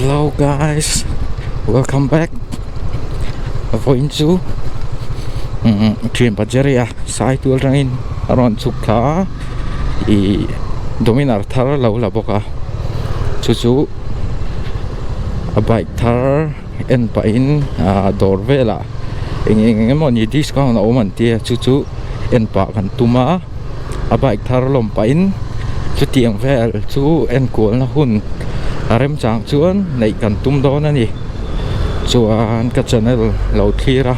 Hello guys welcome back vawiin chu thian Jerry a sai tual atangin a rawn chhuk thla a ih dominar thar lo la bawk a chu chu a bike thar en pahin ah dawr velah eng eng emaw ni discount a awm an tia chu chu en pah kan tum a a bike thar lawm pahin chutiang vel chu enkualna hun a remchang chuan neih kan tum dawn a ni chuan ka channel lo thlir a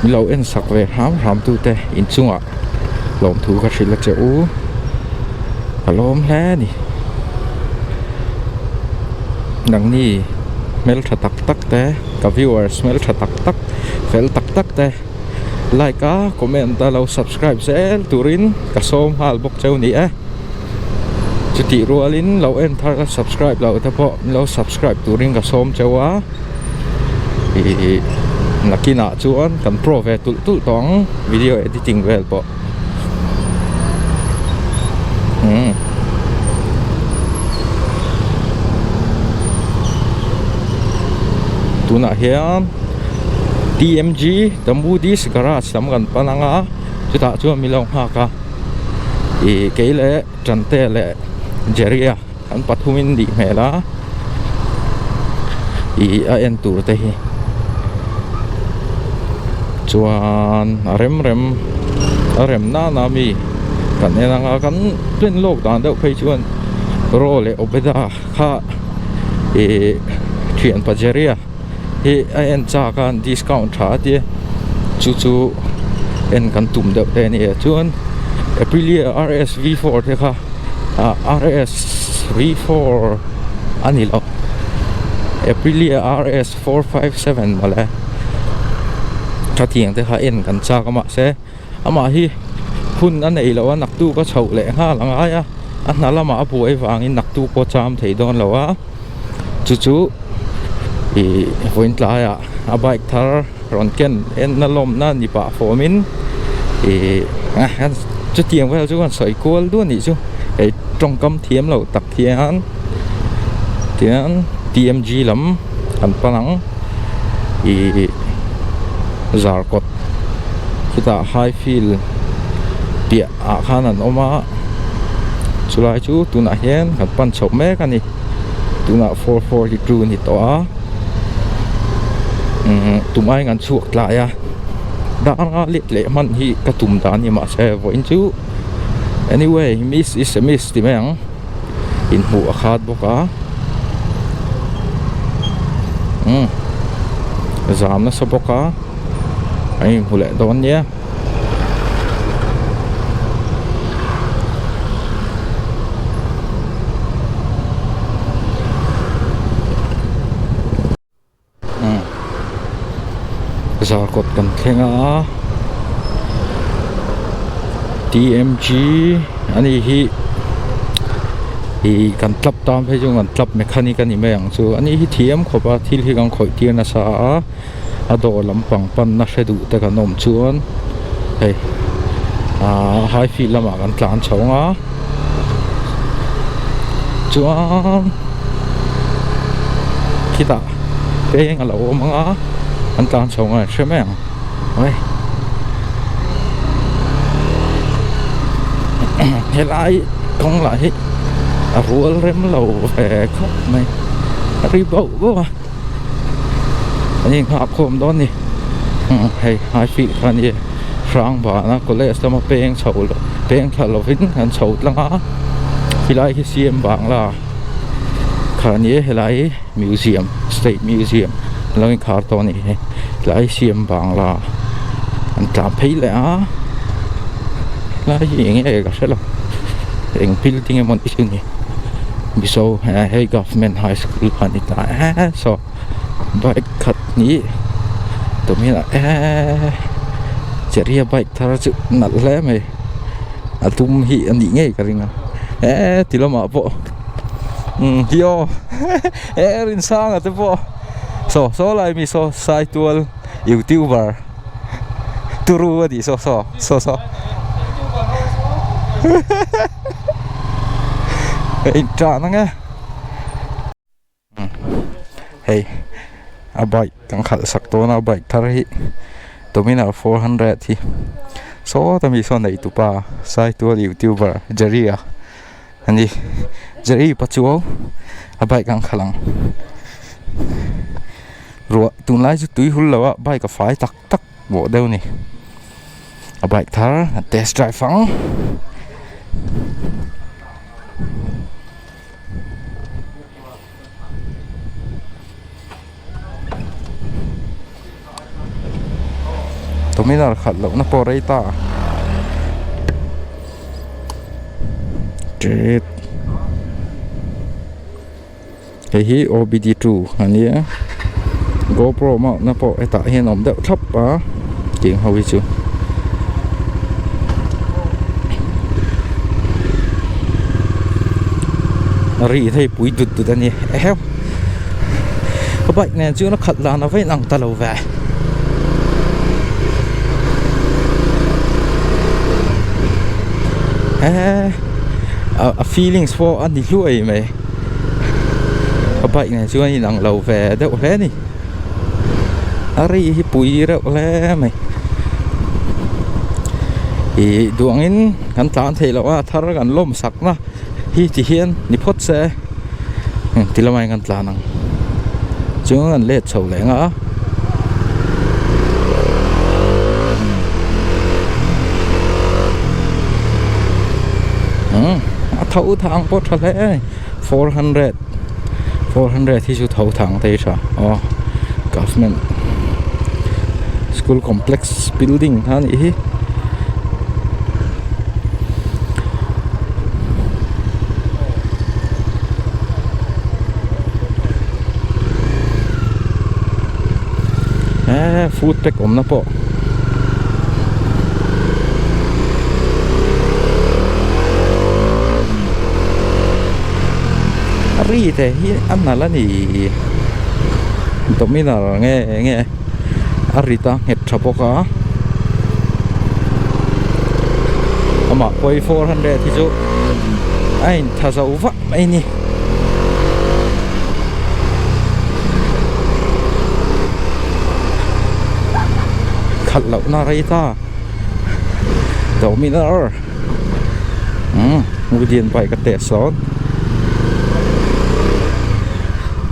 min lo en sak ve hram hram tute inchungah lawmthu ka hrilh a che u ka lawm hle a ni nangni hmeltha tak tak te ka viewers hmeltha tak tak fel tak tak te like a comment a lo subscribe zel turin ka sawm nghal bawk cheu ni e chutih rualin lo en thar a subscribe loh te pawh lo subscribe turin ka sawm cheu a ih nakinah chuan kan pro ve tulh tulh tawh ang video editing vel pawh umm tunah hian T_M_G the Moody's garage lam kan pan ang a chutah chuan min lo nghak a ih kei leh Tante leh Jerry a an pathumin nih hmel a ih a en tur te hi chuan a rem rem a rem nana mi kan en anga kan pen lawk dan deuh phei chuan raw leh obeda kha ih thian pa Jerry a hi a en chak a discount tha a tia chu chu en kan tum deuh te a ni a chuan aprilia r s v four te kha ah r s v four a ni lo aprilia r s 457 mawle khatiang te kha en kan chak a mahse amah hi hun a nei lo a naktuk a chhoh leh nghal a ngai a a hna lamah a buai vangin naktuk pawh cham thei dawn lo a. Chu chu ih vawiin tlaiah a bike thar rawn ken en na lawmna ni pah fawmin ih chutiang vel chu kan sawi kual duah a nih chu hei tawngkam thiam loh tak hian tian T_M_G lam kan pan ang ih zarkawt chutah high field piah ah khan an awm a chulai chu tunah hian kan pan chhoh mek a ni. Tunah 442 a ni tawh a umm tum aiin an chhuak tlai a dar anga let leh hman hi ka tum dan a ni mahse vawiin chu anyway miss is a miss ti mai ang inhmuh a khat bawk a umm zam nasa bawk a an inhmu leh dawn nia. Zarkawt kan thleng a T_M_G a ni hi ih kan club tan phei chu kan club mechanic a ni mai ang chu a ni hi thiam khawp a thil hi kan khawih tir nasa a. A dawr lampang panna hre duh te kan awm chuan hei ahh high field lamah kan tlan chho ang a chuan khitah peng a lo awm ang a an tlan chho ang a hre mai ang awii helai kawng lah hi a rual rem lo ve khawp mai a ri bauh bauh a. An inghah khawm dawn ni hei high field kha ania Hrangbana college lama peng chho loh peng thla lovin an chho tlang a helai hi C_M bangla kha ania helai hi museum state museum an lo inkhar tawh a ni hi helai hi C_M bangla an tlan phei leh a helai hi eng nge ka hre lo eng building emaw ni chu ni. Mizo hei government high school kha a ni ta e saw bike khat hi tumin ah eee cherry a bike thar chu nalh hle mai a dum hi a nih ngei ka ring a eee ti lamah pawh umm hi aw eee Rinsanga te pawh saw saw lai mi saw Saitual youtuber turu a nih saw saw saw saw. Ka in tan ang e. Hei a bike kan khalh sak dawn a bike thar hi Dominar 400 hi sawta mi sawn nei tupa Saitual youtuber Jerry a ani Jerry Pachuau a bike an khalh ang ruah tunlai chu tui hul lo a bike a fai tak tak pawh deuh a ni a bike thar a test drive ang. Dominar khalh lohna pawh rei ta ṭet hei hi obd two a nia gopro mount na pawh hetah hian a awm deuh thlap a tiang ho hi chu. Ri thei pui dut dut a ni eheu ka bike nen chuan a khalh dan a va inang ta lo ve eee a feelings pawh a ni hluai mai ka bike nen chuan a inang lo ve deuh hle a ni. A ri hi pui reuh hle mai ih duangin kan tlan theih loh a thar kan lawm sak na hi ti hian ni phawt se ti lamah hian kan tlan ang chuan kan let chho leh ang a. A tho thang pawh tha hle a ni 400. 400 hi chu tho thang te hi tha aw government school complex building kha a nih hi eee food pack awmna pawh. Ri te hi a nalh a ni dominar nge nge a rit a nghet tha bawk a amah pawh 400 hi chu a intha zo vak mai a ni. Khalh lohna rei ta dominar. Umm Mudian bike a test sawn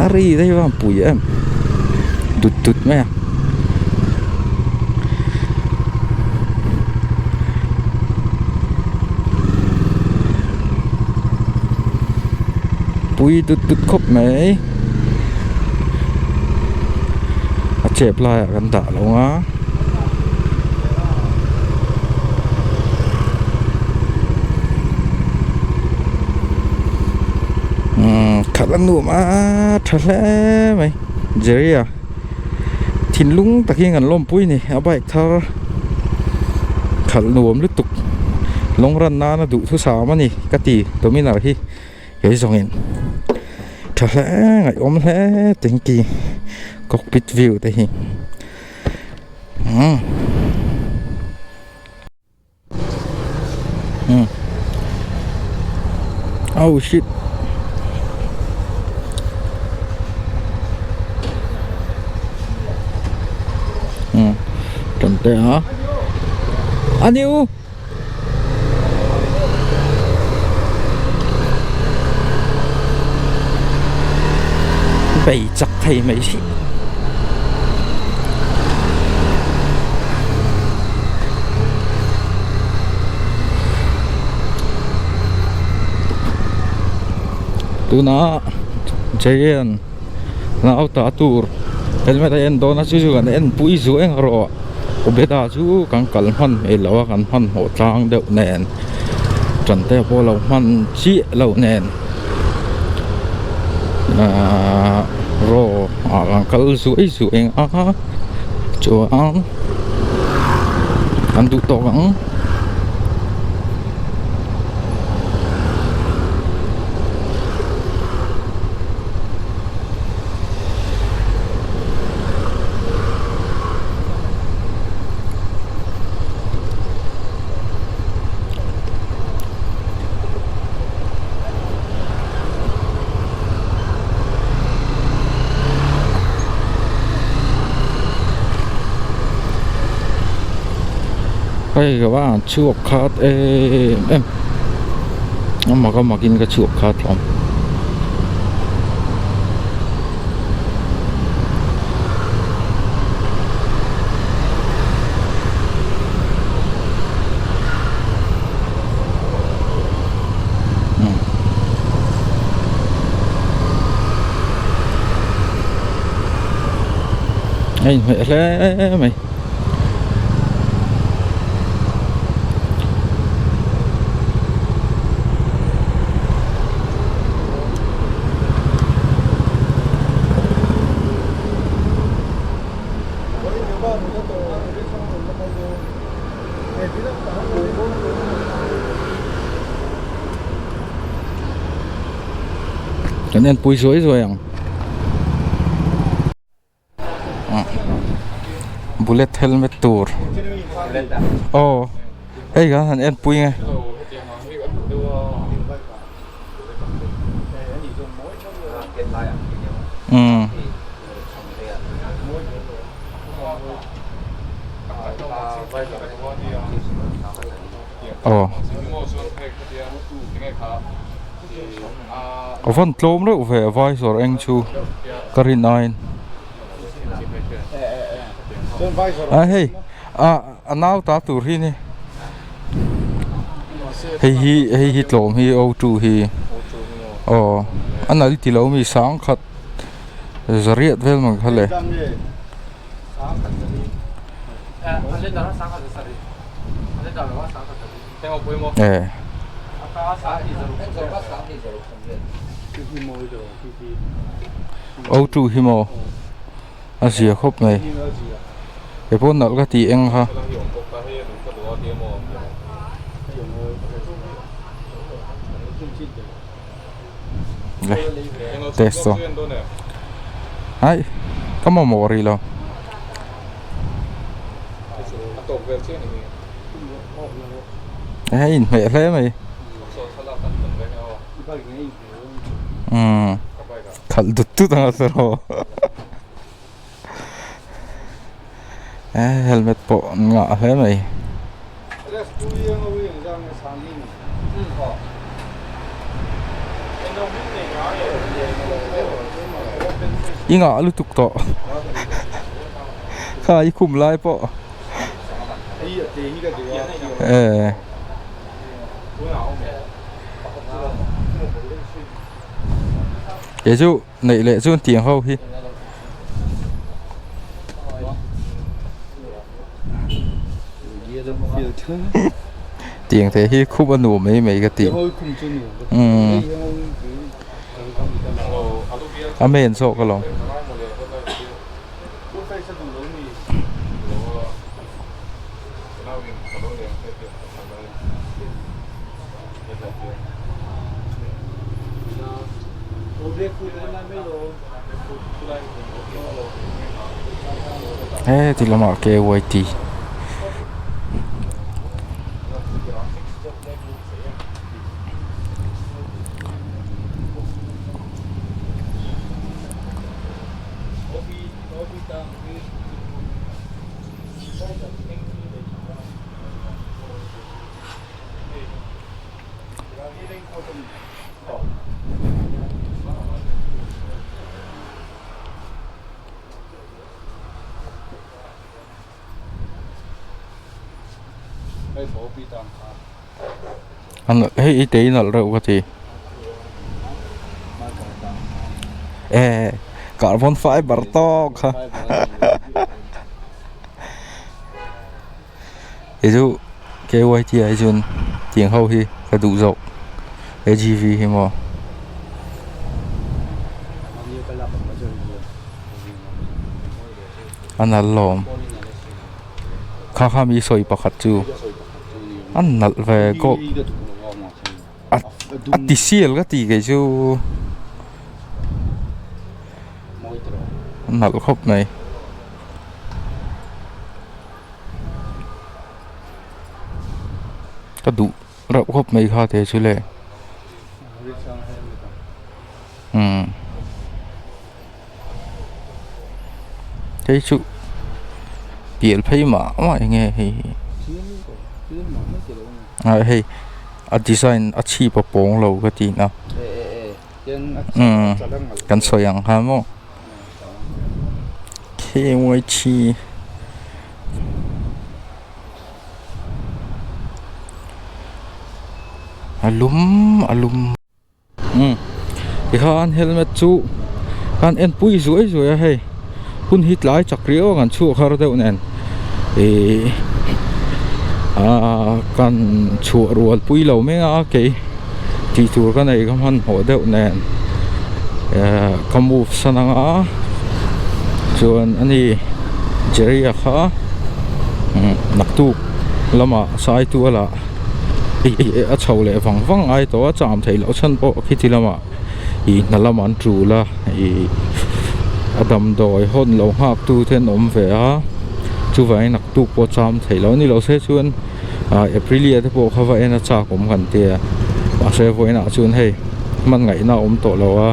a ri te hi a pui em dut dut mai a pui dut dut khawp mai a chep laiah kan dah lo ang a. Khalh a nuam a tha hle mai Jerry a thinlung takin an lawmpui a ni a bike thar khalh nuam lutuk lawng ran nana duhthusam a ni ka ti Dominar hi kei zawngin tha hle ngaihawm hle tanky cockpit view te hi. Oh shit. Tan te a. Aniu. Bei chak thei mai si. Tuna Jane nau ta tur helmet a en dawn a chu chu kan en pui zu eng erawh Ubeda chu kan kal hman hmel lo a kan hmanhmawh tlang deuh nen Tante pawh lo hman chiah loh nen ahh raw ah kan kal zuai zuai a chuan kan duh tawk ang. Hei ka va chhuak khat em em a mak a mak in ka chhuak khat hlawm. A inhmeh hle mai. Kan en pui zuai zuai ang. Bullet helmet tur aw hei kan han en pui nge. Umm. Aw. A van tlawm reuh ve a vai zawrh eng chu ka rin aiin. A hei a a nau ta tur hi ni hei hi hei hi tlawm hi o two hi aw a nal ti lo mi sangkhat zariat vel mang kha le. E. O two hi maw a zia khawp mai he pawh nalh ka tih eng kha. Le test chu ai ka mamawh rih lo. A inhmeh hle mai umm khalh dut dut ang a tawrh e helmet pawh an ngah hle mai. I ngah lutuk tawh kha i khum lai pawh. E kei chu neih leh chuan tiang ho hi tiang te hi khup a nuam mai mai ka ti umm a men zawk alawm. Heti lamah KYT. Hei i tei nalh reuh ka ti eh carbon fiber tawk kha kei chu K Y T ah hi chuan tiang ho hi ka duh zawk A G V hi maw. A nalh lawm kha kha mi sawi pakhat chu a nalh ve kawp a ti sial ka ti kei chu a nalh khawp mai. Ka duh reuh khawp mai kha te chu le umm hei chu pial phei mah mah eng nge hei hi. Ah hei a design a chhip a pawng lo ka tih na umm kan sawi ang khan maw K Y T a lum a lum. Umm tikhan helmet chu kan en pui zuai zuai a hei hun hi tlai chak riau a kan chhuak har deuh nen ihh aaa kan chhuah rual pui lo mek a kei tih tur ka nei ka hmanhmawh deuh nen ehh ka move san ang a chuan ani Jerry a kha umm naktuk lamah saitual ah. A chho leh vang vang ai tawh a cham theih loh chhan pawh khiti lamah ih hna lam an tul a ih a damdawi hawn lo nghak tu te an awm ve a chuvangin naktuk pawh cham theih loh a ni lo se chuan ah Aprilia te pawh kha va en a chak awm kan tia mahse vawiinah chuan hei hman ngaihna a awm tawh lo a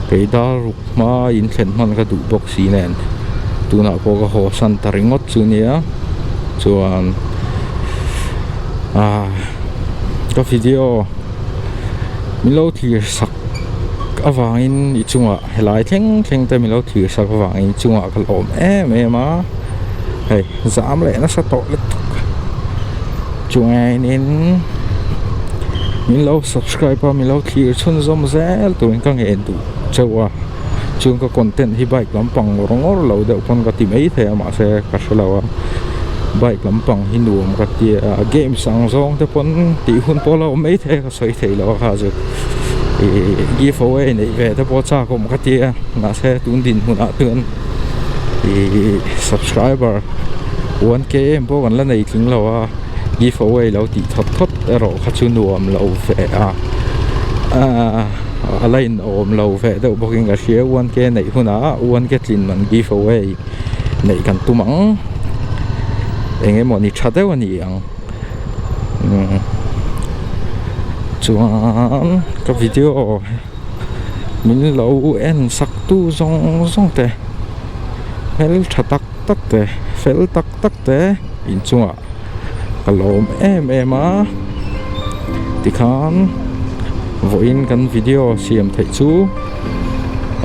kei dar ruk hma in thlen hman ka duh bawk si nen tunah pawh ka haw san ta ringawt chu nia chuan. Ah ka video min lo thlir sak avangin i chungah helai thleng thleng te min lo thlir sak avangin i chungah ka lawm em em a hei zam leh nasa tawh lutuk chuanin min lo subscribe a min lo thlir chhunzawm zel turin ka ngen duh chauh a chuan ka content hi bike lampang ngawr ngawr lo deuh pawn ka ti maithei a mahse ka hre lo a bike lampang hi nuam ka ti a games ang zawng te pawn tih hun pawh la awm maithei a ka sawi theih loh a kha chu ih give away neih ve te pawh chak awm ka ti a mahse tun dinhmunah chuan ih subscriber one k em pawh kan la nei tling lo a give away lo tih thawt thawt erawh kha chu nuam lo ve a aaa a la in awm lo ve deuh bawkin ka hria one k neih hunah one k tlin man give away neih kan tum ang eng emaw ni tha deuh a ni ang umm chuan ka video min lo en sak tu zawng zawng te hmel tha tak tak te fel tak tak te inchungah ka lawm em em a tikhan vawiin kan video siam theih chu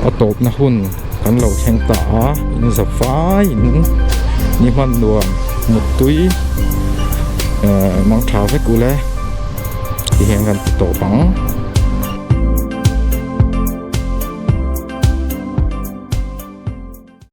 a tawpna hun kan lo thleng ta a in za faiin ni hman nuam muttui eh mangtha vek ule ti hian kan ti tawp ang.